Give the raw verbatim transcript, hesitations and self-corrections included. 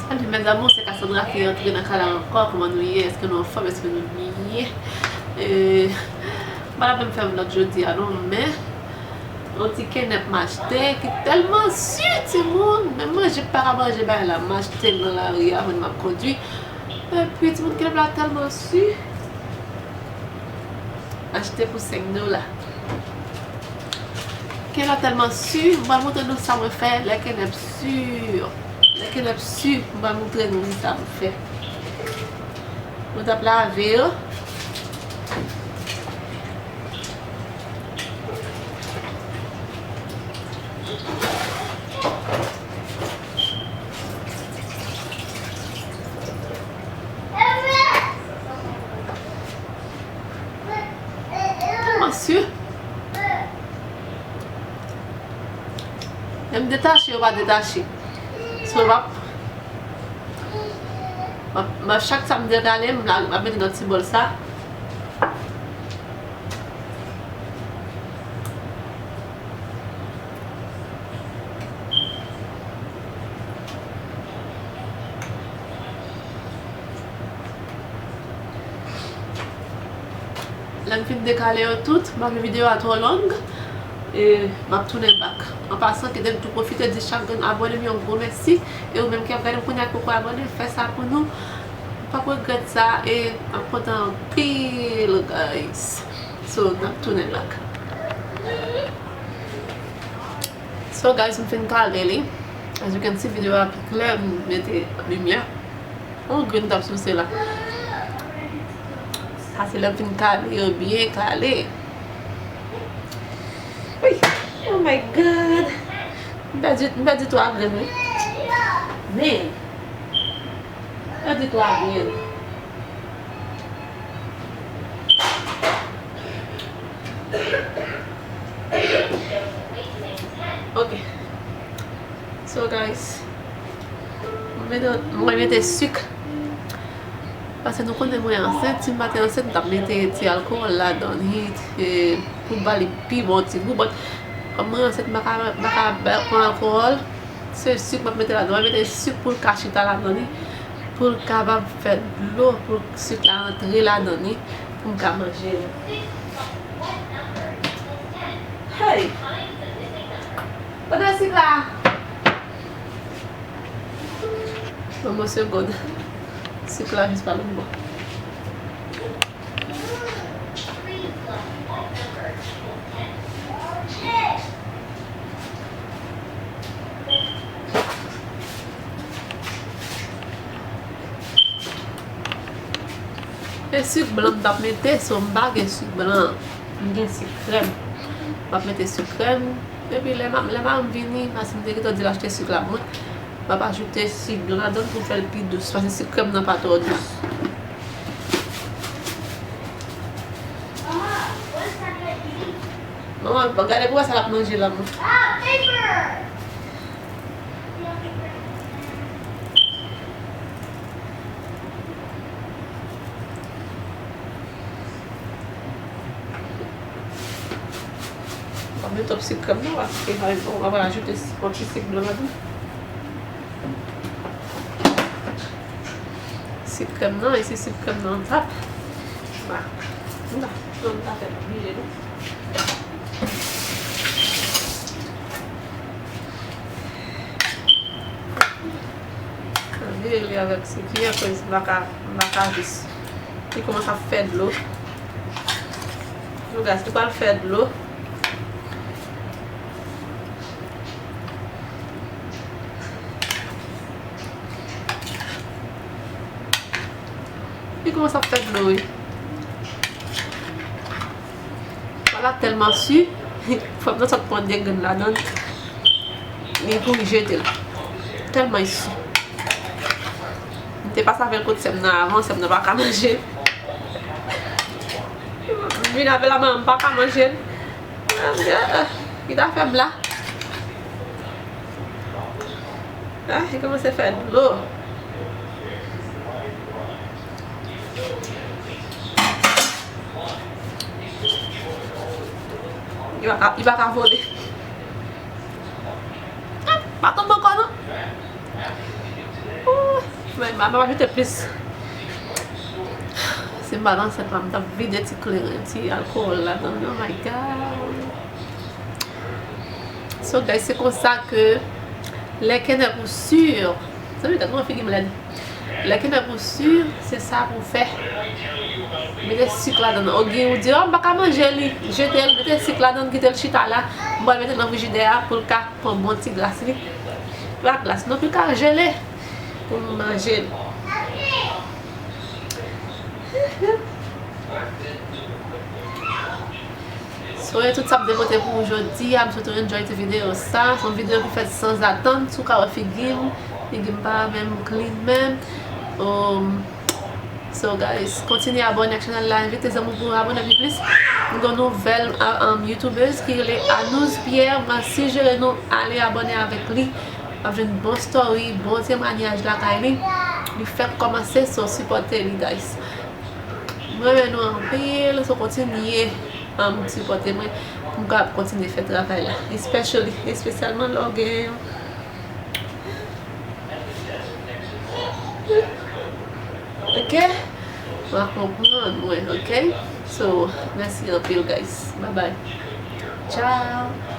Salut mes amours, se Cassandra ki rantre nan kay la ankò. Kòman nou ye? Èske nou anfòm? Èske nou byen? Euh, m pa t ap menm fè vlòg jodi a non, men yon ti kenèp m achte ki tèlman si, timoun. Menm manje m pa ka manje bagay la, m achte l nan lari a pandan m ap kondui. Epi timoun, kenèp la tèlman si. Achte pou senk dola. Kenèp la tèlman si, m pral montre nou sa mwen fè lè kenèp si. Lè kenèp si, m pral montre nou sa m fè. Mwen t ap lave yo. Tèlman si. Lè m detache, yo pa detache. So, m ap, m ap, m ap, chak sa m dekale, m la, m ap mete nan ti bòl sa. Lè m fin dekale yo tout, m pa vle videyo a twò long, e m ap tounen back. An pasan, kite m tou pwofite di chak grenn abòne m yon gwo mèsi. E ou menm ki ap gade m kounye a ki poko abòne, fè sa pou nou. Ou p ap regrèt sa, e m ap kontan anpil, guys. So, n ap tounen back. So, guys, m fin kale li. As you can see, videyo a pi klè, m mete limyè. Yon grenn t ap souse la. Sa se lè m fin kale yo byen kale. Wi. Oh my God. M pèdi, m pèdi twa grenn, wi. Men, m pèdi twa grenn. Ok. So, guys, mwen mete, mwen mete sik. Paske nou konnen mwen ansent, si m pa te ansent, m t ap mete ti alkòl ladan li, e, pou ba li pi bon ti gou. But, kòm mwen ansent, m pa ka, m pa ka ba, pran alkòl. Se sik m ap mete ladan. Mwen mete sik pou l ka chita ladan li, pou l kapab fè dlo, pou sik la rantre ladan li, pou m ka manje l. Hey! Kote sik la? Ban mwen segonn. Sik la jis pa lòt bò. E sik blan m t ap mete, so m pa gen sik blan. M gen sik krèm. M ap mete sik krèm. Epi lè ma-, lè mari m vini, paske m te gentan di l achte sik la pou mwen, m ap ajoute sik blan ladan l pou fè l pi dous, paske sik krèm nan pa twò dous. Manman, gade pou wè sa l ap manje la, mwen. Mwen met twòp sik krèm nan, paske mwen va ajoute yon ti sik blan ladan. Sik krèm nan, e se sik krèm nan tap. Ba, m ta, non, m ta fè l oblije, non. Vire li avèk siki, akoz m pa ka, m pa ka jis. Li kòmanse ap fè dlo. Nou gade, li pral fè dlo. Li kòmanse ap fè dlo, wi. Vwala, tèlman si, fò m nan sot pran de grenn ladan l. Li kouri jete l. Tèlman li si. M te pase avè l kot sè m nan avan, sè m nan pa ka manje l. M vin avè l la, men m pa ka manje l. Ki ta fè m la? Ah, li kòmanse fè dlo. Li pa ka, li pa ka vole. Ah, pa tonbe ankò non. Ooh, Mwen, m ap ajoute plis. Si m pa t ansent la, m t ap vide ti kleren, ti alkòl ladan. Oh my God. So, guys, se konsa ke lè kenèp ou si, sa vle di, tèlman figi m lèd. Lè kenèp ou si, se sa pou fè. Mete sik ladan. Oubyen ou di, "Oh, m pa ka manje li." Jete l, mete sik ladan, kite l chita la. M pral mete l nan frijidè a pou l ka pran bon ti glas li. Pa glas non, pou l ka jele. Pou m manje l. So, e tout sa m te pote pou ou jodi a. M swete w enjoy ti videyo sa. Se yon videyo ki fèt san atann. Si w ka wè figi m, figi m pa menm clean menm. Um, so, guys, kontinye abòne ak chanèl la. Envite zanmi w pou abòne pi plis. M gen yon nouvèl, a, um, youtubèz ki rele Anouz Pierre. Mwen sijere nou ale abòne avèk li. W ap jwenn bon story, bon temwanyaj lakay li. Li fèk kòmanse, so sipòte li, guys. Mwen renmen nou anpil, so kontinye, um, sipòte mwen pou m kapab kontinye fè travay la. Especially, espesyalman lè w gen yon. Ok? W a konprann mwen, ok? So, mèsi anpil, guys. Bye bye. Ciao.